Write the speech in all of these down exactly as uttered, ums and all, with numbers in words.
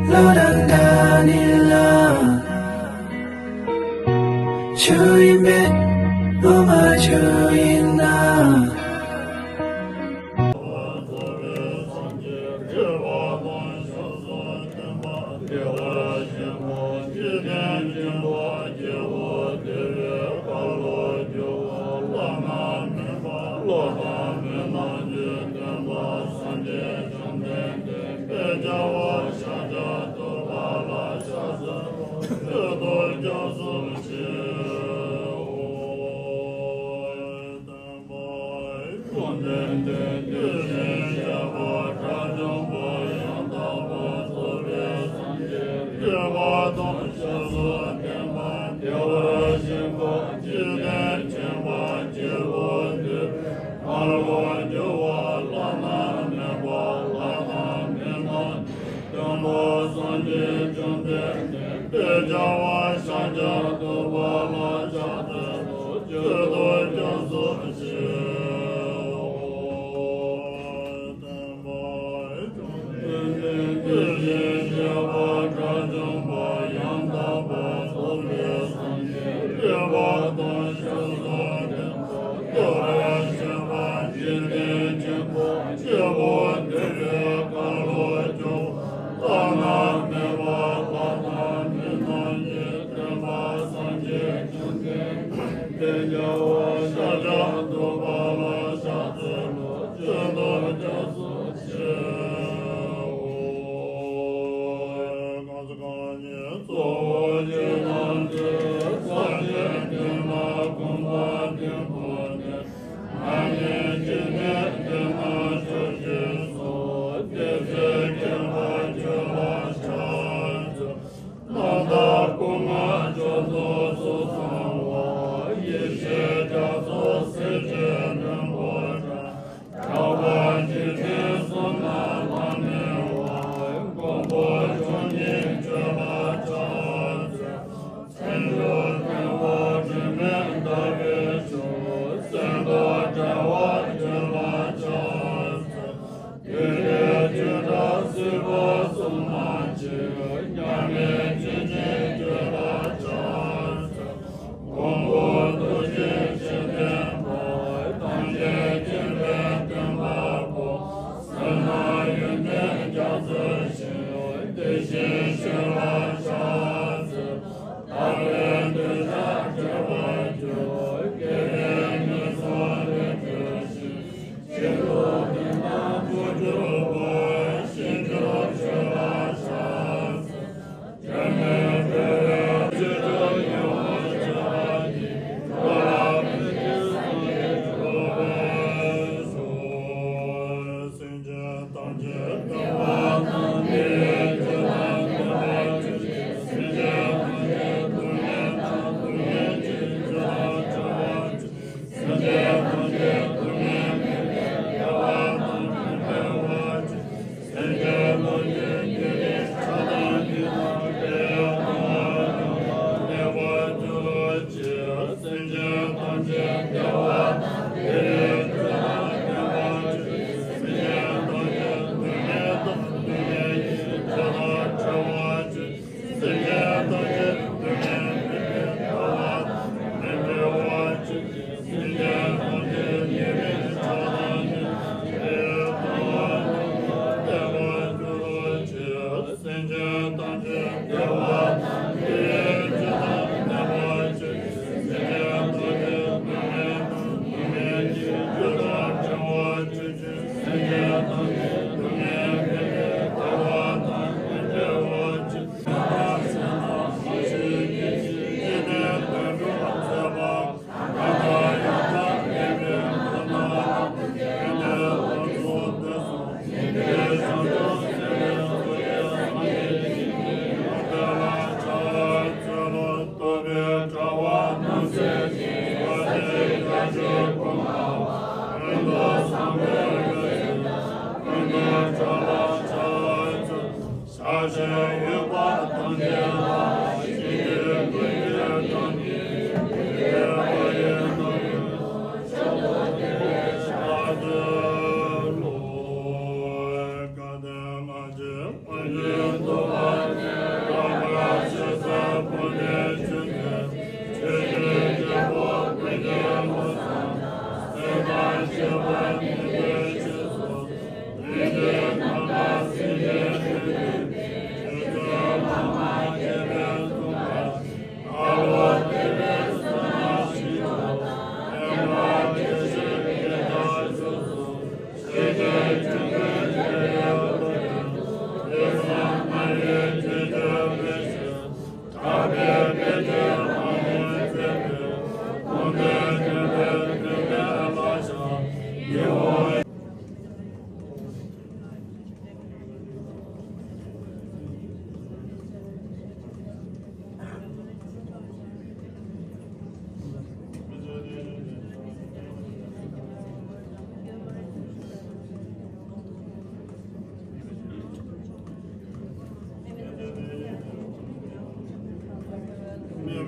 བློ་རང་འདྲ་ནི་ལ། ཆོས་ཡིན་པས་བློ་མ་ཆོས་ཡིན་ན།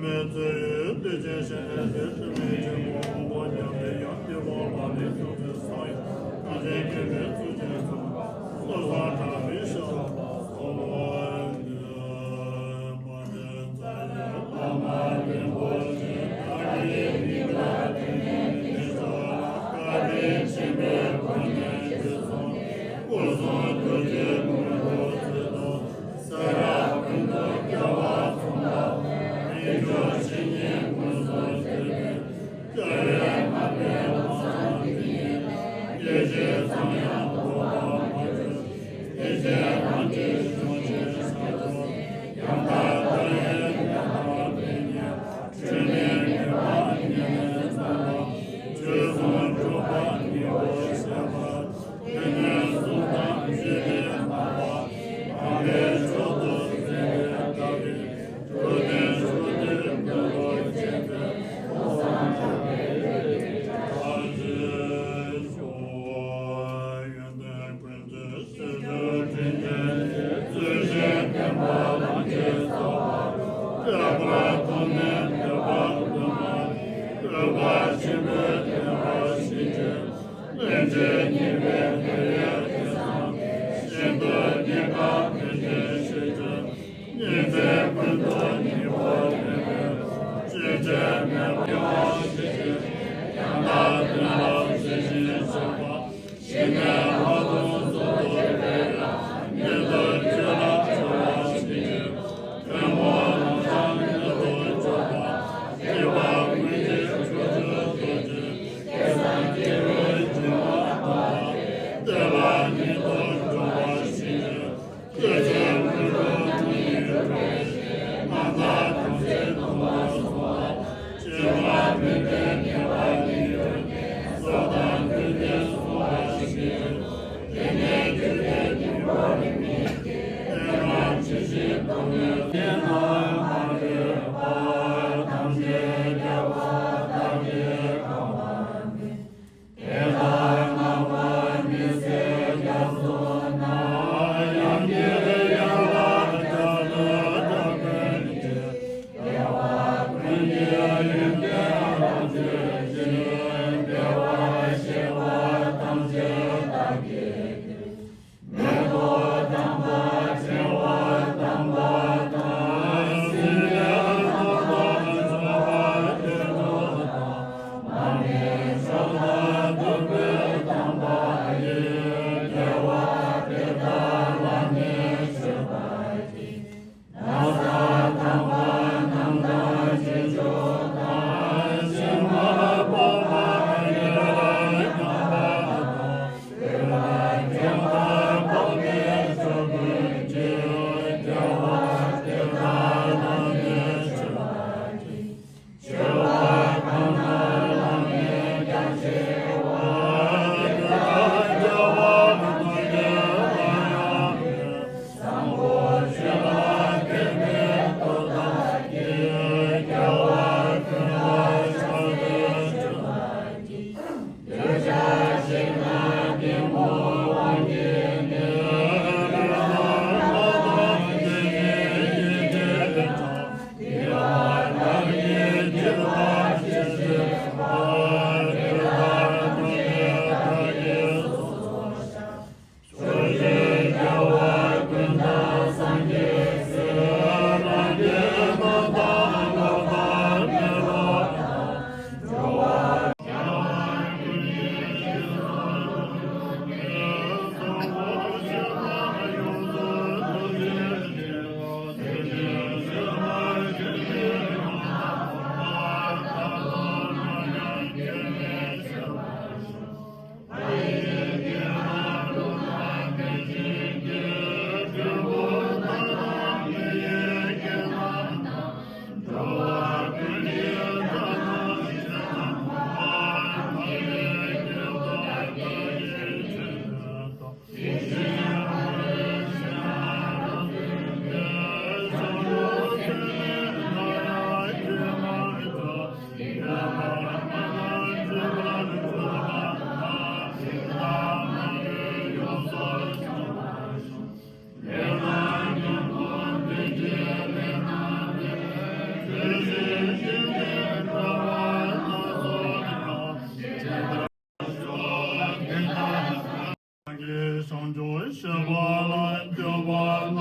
མེད་ཚེ་ཡོད་བདེ་ཆེན་ཞིང་ནས་ཞེས་བྱ་མི་ཆེན་པོ་དབང་པོ་རྒྱ་མཚོའི་ཡང་ཏི་བ་ལ་ནི་ཐུགས་རྗེ་སངས་ཡོད་ཐམས་ཅད་མཁྱེན་པའི་ཐུགས་རྗེ་ཆེན་པོ་བསོད་བཟང་གྲགས་པའི་ཞབས་ལ་གསོལ་བ་འདེབས།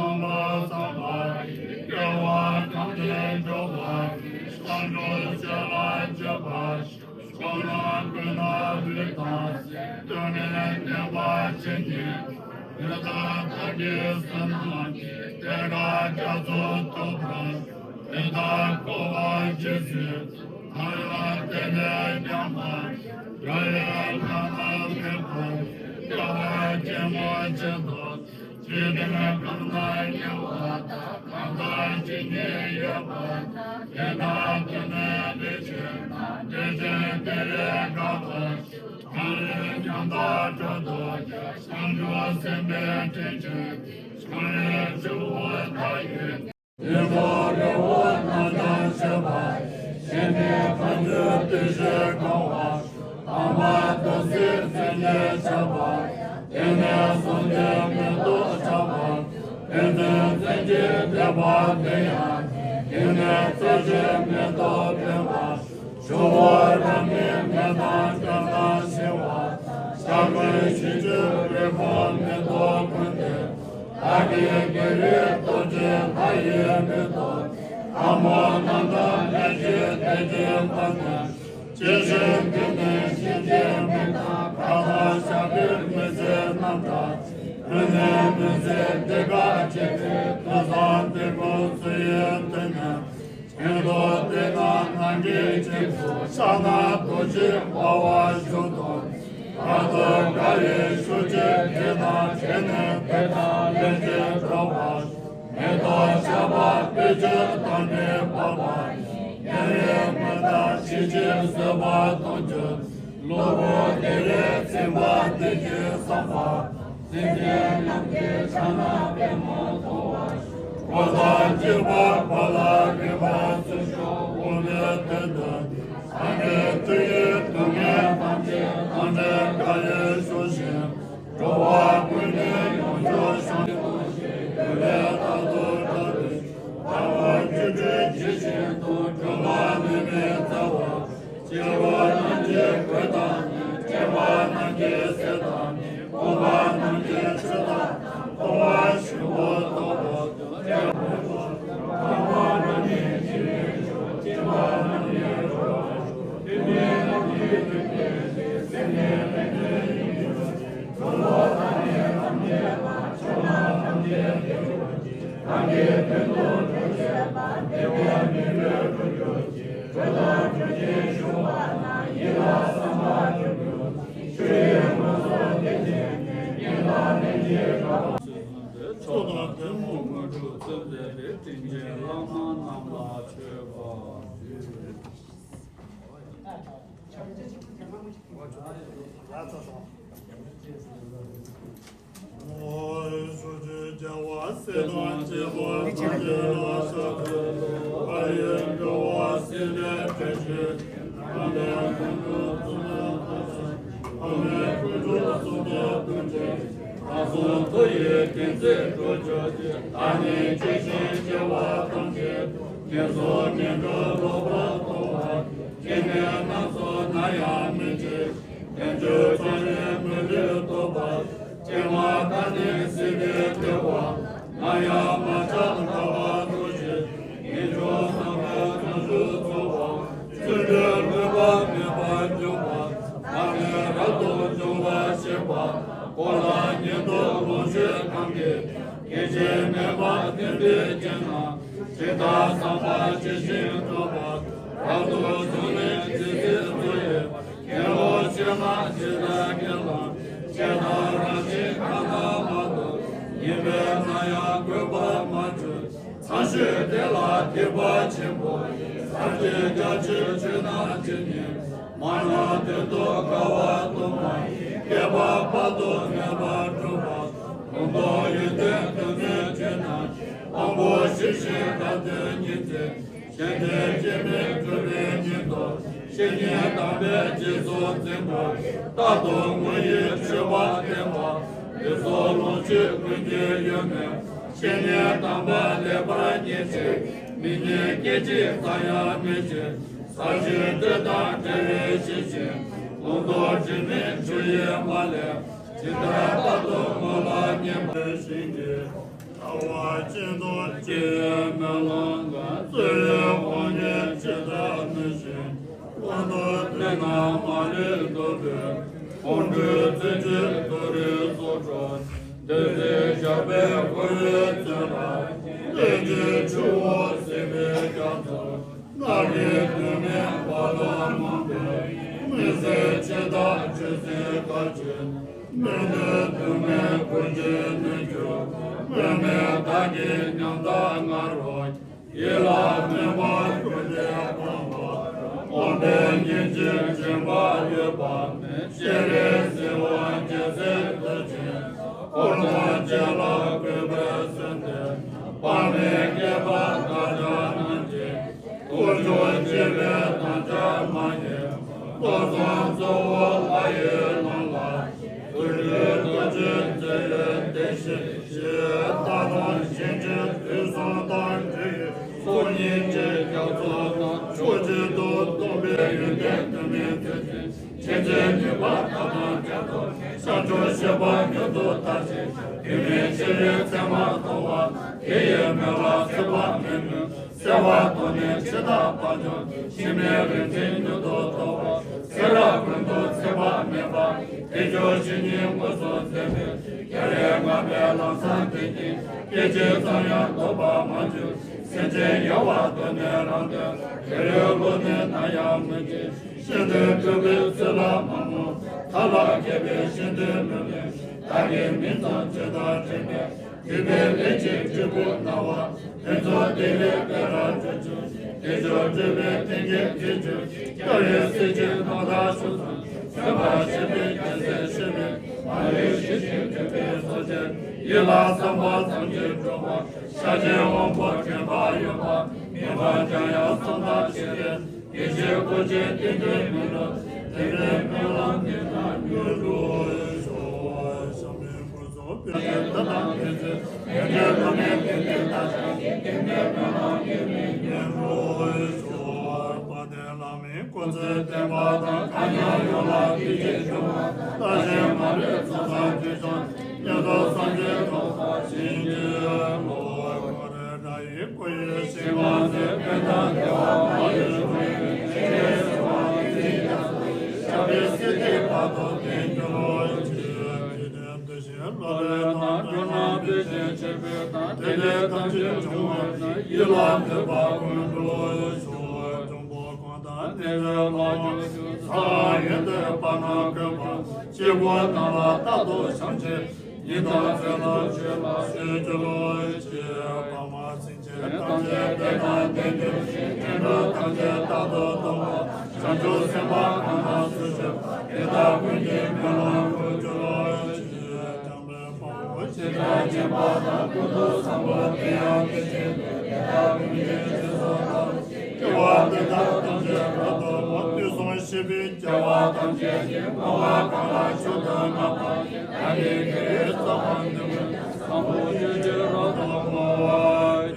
ཚང་མ་ཚང་མ་ཡི་སྐྱེ་བ་གང་དེ་འགྲོ་བ་ཡི་བསམ་བློ་བྱེད་ལ་བྱེད་པ་ཞིག་ཁོང་ལ་ཀུན་ལ་ལུས་དང་སེམས་དོན་ནས་བསྟན་པ་ཇི་སྙེད་དུ་ཡོད་དག་ཐབས་ཀྱི་བསོད་ནམས་ཀྱིས་དེ་དག་རྒྱ་མཚོ་ཐུབ་པ་དེ་དག་གོ་བ་ཇི་སྲིད་དུ་ང་ཡང་དེ་ནས་ཀྱང་མ་རྒྱལ་ཡང་ལྷ་ན་མེད་པ་སྐྱེ་བ་སྐྱེ་མོ་ཇི་ལྟར། ཇི་སྙེད་གང་ན་ཉེ་བ་དང་གང་དག་ཇི་སྙེད་ཡོད་པ་དེ་དག་དོན་ནས་ལས་ཅན་དང་ལས་ཅན་དེ་ལས་འགགས་པ་གང་ལས་ཀྱང་དག་གྲོལ་ཐོབ་ཀྱང་བྱང་ཆུབ་སེམས་དཔའི་དྲིན་ཅན་ཞིང་ལས་ཆུ་བོ་མཐའ་ཡས། ཉོན་མོངས་རི་བོ་རྣམས་ཀྱང་ཆད་པ་ཡི། ཞི་གནས་མཁའ་འགྲོའི་བདུད་བཞི་གང་བ། དང་པོ་འདུ་བྱེད་མཚན་ཉིད་ཆགས་པ་ཡང་། དེ་ནས་གཟུགས་འདས་མེ་ཏོག་ཆགས་པ་ཡང་། ཕན་ཚུན་མཚན་གྱི་འདས་པ་དེ་ཡང་ནི། དེ་ནས་རྩེ་གཅིག་མེ་ཏོག་འཕེན་པ་ཡང་། ཆུ་བོ་རང་གི་མེ་དང་ལྡན་ན་ཞི་བ་དང་། ཞྭ་གི་ཞིང་བཅུ་རི་བོ་མེ་ཏོག་ཀུན་ལྡན། ལྷ་ཀྱི་དགེ་བའི་སྟོབས་ཀྱིས་ལྷ་ཡི་མེ་ཏོག་ལྷ་མོ་རྣམས་དང་ལྷན་ཅིག་ཏུ་སྐྱེས་པ་ནི། ཇི་བཞིན་དེ་ནས་གཤིན་རྗེའི་མི་དང་། གང་དག་ཞབས་པད་མི་སྲིད་རྣམས་དང་། མི་ནས་མི་སྲིད་དེ་སྐད་ཅེས་པའི། དུས་གསུམ་དེ་ཀུན་སུ་ཡིས་ཐོས་ནས། ཉན་ཐོས་དེ་རྣམས་སྣང་མཐའི་དཀྱིལ་དུ། ཕྱག་ན་རྡོ་རྗེ་འབར་བ་བཞུགས་སུ་གསོལ། བར་དུ་དགའ་བའི་ཤུགས་ཀྱིས་དེ་རྣམས་དྲན་ནས། དེ་དག་ལན་གཅིག་འགྲོ་བ་མེ་ཏོག་ཞལ་ཕྱེ་བེར་ཅན་དང་ནི་འབར་བ་ཡི། དམྱལ་བའི་མི་རྣམས་ཞི་བྱེད་བཟོད་པ་གཏོང་ཕྱིར། གློ་བུར་བདེ་བའི་ཚིམ་པ་འདི་ཉིད་བསམ་པ། སེམས་ཅན་རྣམས་ཀྱི་ཕྱག་ན་པདྨོ་མཐོང་བ་བཞིན། འགྲོ་དོན་སྤྱད་པར་བག་ལ་རིག་པ་ཚུལ་བཞིན་འོང་བའི་དོན་དུ། སངས་རྒྱས་མཐུ་ཡིས་སྡུག་བསྔལ་ཐམས་ཅད་དང་བྲལ་དགའ་བའི་ཤུགས་བཞིན། འགྲོ་བ་ཀུན་ནས་ཡོངས་སུ་བྱང་ཆུབ་ཏུ་སྤྱད་པའི་རྟག་ཏུ་བཀྲ་བའི་ལྟ་བ་སྒྱུ་འཕྲུལ་ཇི་བཞིན་དུ་སྒྲུབ་པར་ནུས་པའི་རྩ་བ། སྐྱེ་བོ་རྣམས་ཀྱི་གོས་དང་ནི། སྐྱེས་པ་རྣམས་ཀྱི་ཟས་དང་ནི། འཁོར་བ་རྣམས་ཀྱི་ཆོས་དག་དང་། མཐོང་བ་བཞི་པོ་ཐོབ་པ་དང་། སྐྱེ་བ་མེད་པ་དང་། འཁོར་བ་རྣམས་ནི་ཞི་བའི་མཆོག་སྐྱེ་བ་རྣམས་ནི་རོ་བརྒྱའི་མཆོག་དེ་ནི་རྣམས་ཀྱི་དོན་དུ་སེམས་ནི་ལྷན་ཅིག་ཡིན་པ་ཡིས། འགྲོ་བ་དག་ནི་ཐམས་ཅད་དང་། ཕྱོགས་རྣམས་ཐམས་ཅད་དུ་རྒྱལ་བ་རང་གི་དོན་དུ་གྲོལ་བྱེད་པ། བདེ་བ་མི་ལུས་འགྲུབ་གྱུར་ཅིག་གྲོལ་དང་གྲོལ་ཅིང་ཞུགས་པ་ན། ཡིད་ལ་བསམ་པ་འགྲུབ་གྱུར་ཅིག་ཆོས་ཀྱི་དངོས་ཟོག་དེ་བཞིན་ཏེ། ཉན་དང་ལེན་གྱི་རབ་ཏུ་བྱེད། མཆོག་དང་ཐུན་མོང་དངོས་གྲུབ་སྩོལ་མཛད་པའི། དྲིན་ཅན་བླ་མ་རྣམས་ལ་མཆོད་པར་འབུལ། ཉེན་སོང་ངན་འགྲོ་ལོག་པར་ལྟུང་བ། སྐྱེ་གནས་སྣ་ཚོགས་ན་ཡང་མི་འཆི། བསྟན་བཅོས་ཕྱག་ལེན་མི་ལུས་ཐོབ་པ། སྐྱེ་བ་མཐའ་ནས་སྲིད་པའི་བདེ་བ། ན་ཡང་མ་ཆགས་ལྟ་བ་ཐུགས་རྗེ། ངེས་འབྱུང་སྣང་བ་བྱང་ཆུབ་ཚོལ་བ། བརྩོན་འགྲུས་ལྷོད་པ་མེད་པར་འབྱུང་བ། བདག་ནི་རབ་ཏུ་འབྱུང་བར་ཤེས་པ། འཁོར་དང་ཉན་ཐོས་ལོངས་སྤྱོད་གང་གིས། སྐྱེ་འཆི་མེད་པར་མཐུན་པའི་རྐྱེན་དང་། ཇི་ལྟར་བསམ་པ་ཇི་བཞིན་འགྲུབ་པ། རབ་ཏུ་བྱུང་ནས་ཇི་སྲིད་འཚོ་ཡི། དགེ་སློང་སྤྱན་སྔར་ཇི་ལྟར་མཁྱེན་པ། སྤྱན་དང་རང་བཞིན་གང་དང་མ་འདྲ། ཉན་པས་ན་ཡང་གུས་པར་མ་བྱོན། ཚངས་སྤྱོད་དེ་ལ་སྡིག་པ་ཆེན་པོ་ཡིས། སངས་རྒྱས་རྒྱ་ཆེར་བརྗོད་ན་ཇི་སྙེད། མ་ནོར་དོན་དུ་དཀའ་བ་སྟོང་མ་ཡིན། བསྐལ་པ་དཔག་ཏུ་མེད་པར་འགྲུབ་པ། ལུང་དང་ཡོན་ཏན་དོན་མེད་བརྗོད་ན། དབང་པོ་ཞི་ཞིང་དགའ་སྟོན་ཉིད་དེ། གཞན་དོན་སྐྱེ་མེད་གྲུབ་པའི་ཉིད་དོ། བཤེས་གཉེན་དམ་པས་རྗེས་སུ་འཛིན་པ། རྟག་ཏུ་ངུ་ཡི་མཆོད་པ་བསྟེན་པ། འདི་ཚོགས་ལོངས་སྤྱོད་ཀུན་གྱི་ཡོན་མོས། བཤེས་གཉེན་དམ་པ་ལེགས་པར་མཉེས་ཏེ། མི་ཉན་སྐད་ཅིག་ཙམ་ཡང་མི་བྱེད། ས་གཞི་རྡུལ་དང་བྲལ་བའི་ཞི་ཞིང་། ལུང་རྟོགས་དྲི་མེད་ཆུ་ཡི་མ་ལས། ཇི་ལྟར་རྟག་ཏུ་ངུ་ལ་མཉེས་པ་བཞིན་གྱི། བ་ཅན་དང་སྐྱེ་བོའི་སྨོན་ལམ་གང་། བསོད་ཡོན་དབང་ལྡན་ཇི་ལྟར་མི་ཞིག། ཀུན་ཏུ་བསྟེན་ན་མ་ལུས་འདོད་པའི། ཁོང་ཁྲོའི་རྩེ་གཅིག་ཏུ་རེ་སོགས་འགྲོ། འདི་ཚེ་ཞགས་པའི་འཁོར་བའི་བཙོན་རར། གཏན་གྱི་ཆུ་བོ་ཟད་པའི་རྒྱ་མཚོར། སྣང་རིག་དུ་མའི་བ་དན་མང་པོས། མི་བཟད་ཕྱི་དང་ཆོས་སྲིད་གར་བྱེད། མི་འདོད་དུ་མའི་ཀུན་གྱི་གནོད་གྱུར། སྨོན་མེད་བདག་གི་ཉམ་ཐག་ང་རོ། ཡིད་ལ་མེ་འབར་ཀུན་ཏུ་སྤངས་པ། དབང་པོའི་སྙིང་རྗེ་སྦྱིན་པ་ཡོད་པ། ཤེས་རིག་གསལ་བ་རྒྱལ་སྲས་བདག་ཅན། འཁོར་དང་བཅས་ལ་གུས་པས་གསོལ་འདེབས། དཔག་མེད་བསྐལ་པ་དག་ཀྱང་རྣམས་ཀྱི། དཀོན་མཆོག་སྤྱི་བོས་དམ་བཅའ་མ་བསྙེལ། སྟོང་གསུམ་གཙོ་བོ་ལྷ་ཡི་ལམ་ལ། རྫུ་འཕྲུལ་རྡོ་རྗེ་རྩེ་ཡི་བདེ་གཤེགས་ཞེས། རྟགས་དང་སྤྱན་གྱིས་དུས་གསུམ་མཐའ་བསྒྲིབས། སོ་སྙིང་རྗེའི་རྒྱ་མཚོ་རྣམས། ཕྱོགས་གཅིག་ཏུ་སྟོང་པའི་ཡོན་ཏན་དུ་མའི་མཐུ་ཆེན། མཁྱེན་བརྩེ་ནུས་པ་དག་དང་ལྡན་ཏོ། བྱང་ཆུབ་སྤྱོད་པ་མྱུར་དུ་དར་ཞིང་། དུས་མིན་འཆི་བའི་མཚན་མ་མཐོང་བ། དེ་ཡི་མོད་ལ་སྲིད་པ་མི་མོས། སེལ་བ་དང་ནི་འཆི་བདག་དཔལ་འབྱོར། འཆི་མེད་རིག་འཛིན་མྱུར་དུ་ཐོབ་པ། ཚེ་རབས་ཀུན་ཏུ་ཚེ་དཔག་མེད་པ། དལ་འབྱོར་ཕྱིར་ཉིད་མངོན་སུམ་འཛིན་པའི། རྒྱལ་བའི་མངའ་བདག་ལམ་སྲང་བདེ་སྐྱིད། སྐད་ཅིག་ཙམ་ཡང་ལྡོག་པར་མ་གྱུར། སེམས་ཅན་ཡལ་བར་དོར་ནས་རང་དོན། རེ་རེའི་བློ་ནི་ནམ་ཡང་མི་འཆི། ཤིན་ཏུ་གྲུབ་པའི་ཚུལ་ལ་མ་རྨོངས། ཐབས་ལ་མཁས་པས་ཤིན་ཏུ་ལུས་ལེན། བདག་གི་མིང་ཙམ་ཇི་ལྟར་དྲན་པས། སྡིག་པའི་ལས་ཀྱིས་སྒྲིབ་པ་ན་བ། ཕུན་ཚོགས་བདེ་ལེགས་སྤེལ་རབ་གྱུར་ཅིག། དལ་འབྱོར་སྒྲིབ་པའི་གཏན་གྱི་འཛིན་གྱུར་ཅིག། སྐྱབས་ཡུལ་སྲིད་ཀྱི་སྣང་མཐའ་ཆོས་སུ། སེམས་པ་ཤེས་པའི་རྒྱལ་སྲས་ཤེས་པས། མ་ལུས་ཞི་ཞིང་དུལ་བའི་སོ་སྐྱེ། ཡིད་ལ་བསམ་པ་ཙམ་གྱིས་འགྲུབ་པ། ཤཱཀྱའི་དབང་པོ་དྲན་པ་ཡོད་པ། མི་ཕམ་འཇམ་དབྱངས་གསང་བདག་ཞི་བདེ། དེ་ཕྱིར་ཀུན་གྱི་རྟེན་འབྲེལ་མི་འགྲུབ། དེ་འདྲའི་སྨོན་ལམ་འདི་དག་མྱུར་དུ་ཤོག། བྱམས་པའི་སྐུ་གཟུགས་དཔལ་གྱི་མཐུ་དང་ལྡན་ཅིང་། དེ་འདྲའི་བླ་མའི་དེ་འདྲའི་བདག་ཅག་གི་དེ་འདྲའི་སྨོན་ལམ་འདི་ནི་མྱུར་དུ་ཤོག། དཔལ་ལྡན་བླ་མའི་སྐུ་ཚེ་བརྟན་པ་དང་། མཁའ་མཉམ་ཡོངས་ལ་བདེ་སྐྱིད་འབྱུང་བ་དང་། བདག་གཞན་མ་ལུས་ཚོགས་བསགས་དུས་གསུམ། མྱུར་དུ་སངས་རྒྱས་ཐོབ་པར་བྱིན་གྱིས་རློབས། ཀོ་ར་ཡི་སྐུ་ཡི་ཞིང་ཁམས་ཀྱི། ཕན་དང་བདེ་བ་མ་ལུས་འབྱུང་བའི་ཕྱིར། ཞི་བ་ཏིང་འཛིན་རྒྱ་མཚོ་ཡི། ཞབས་པད་སྲིད་མཐའི་བར་དུ་བརྟན་གྱུར་ཅིག། འཇིག་རྟེན་འདི་ཞིང་བློ་ལྡན་དང་། མགོན་རྣམས་བདེ་ཞིང་ཆེས་པའི་མཐར། དེ་ལས་ཐམས་ཅད་འབྱུང་བ་ནི། ཡིད་ལ་འདོད་པ་ཀུན་འགྲུབ་ཤོག། འབྱུང་པོ་གང་དང་གནས་སུ་ལྷག་གྱུར་ཅིག། ས་དང་ཡོན་ཏན་པ་རྣམས་གུས་པ། སྐྱེ་དགུ་རྣམས་ལ་རྟག་ཏུ་བྱམས་ཆེ། ཉིན་དང་མཚན་ལ་མཆོད་པ་ཞུ་གྱུར་ཅིག། འཕགས་མ་སེམས་ཅན་ཐམས་ཅད་བདེ་དང་ལྡན་གྱུར་ཅིག། འགྲན་བསྡུར་ཐམས་ཅད་རྟག་ཏུ་སྟོངས་པ། བྱང་ཆུབ་སེམས་དཔའ་རྣམས་ལ་སུ་ཞབས། དེ་དག་ཀུན་གྱི་སྨོན་ལམ་འགྲུབ་གྱུར་ཅིག། འཇམ་དཔལ་དཔའ་བོས་ཇི་ལྟར་མཁྱེན་པ་དང་། ཀུན་ཏུ་བཟང་པོ་དེ་ཡང་དེ་བཞིན་ཏེ། དེ་དག་ཀུན་གྱི་རྗེས་སུ་བདག་སློབ་ཅིང་། སྐྱེ་བ་འདི་དག་ཐམས་ཅད་རབ་ཏུ་བསྔོ། དུས་གསུམ་གཤེགས་པའི་རྒྱལ་བ་ཐམས་ཅད་ཀྱིས། བསྔོ་བ་གང་ལ་མཆོག་ཏུ་བསྔགས་པ་ཡི། བདག་གིས་དེ་ཡི་རྩ་བ་ནས་བསྔོས། བཟང་པོ་སྤྱོད་ཕྱིར་རབ་ཏུ་བསྔོ་བ་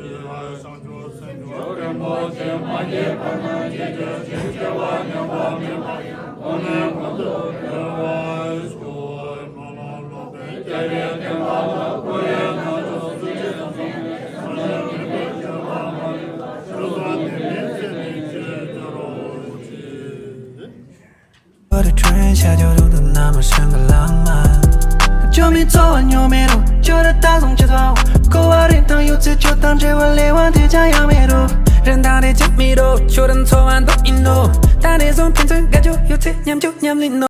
ཡི། བྱང་ཆུབ་སེམས་མཆོག་རིན་པོ་ཆེ། མ་སྐྱེས་པ་རྣམས་སྐྱེ་གྱུར་ཅིག། སྐྱེ་བ་ཉམས་པ་མེད་པ་ཡང་། གོང་ནས་གོང་དུ་འཕེལ་བར་ཤོག། སྨོན་ལམ་ལོག་པའི་སྐྱབས་ཡུལ་བསྟན་པ་ལ། འཁོར་བའི་ནང་དུ་སུ་སྐྱེ་སོང་། བསམ་ཡས་མི་དགེ་བྱ་བ་མ་ལུས་པ། བྱང་སེམས་ལྡན་མིན་ཚེ་རིང་སྐྱེ་གྱུར་ཅིག། What a train, ཤར་ཕྱོགས་རུ་དུ་ན་མ་ཤང་ག་ལང་མ། ཅོ་མི་ཚོ་བ་ཉོ་མེ་རུ་ཅོ་ར་ད་སོང་ཅི་ཚ་བ། ཀོ་བ་རིན་ཐང་ཡོད་ཚེ་ཆོ་དང་འབྲེལ་བ་ལེ་བ་དེ་ཅང་ཡང་མེ་རུ། རིན་ཐང་རེ་ཅི་མི་རུ་ཆོ་ར་ཚོ་བ་འདོ་ཨིན་ནོ། ད་རེ་སོང་ཕན་ཚུན་དགའ་ཇོ་ཡོད་ཚེ་ཉམ་ཆུ་ཉམ་ལིན་ནོ།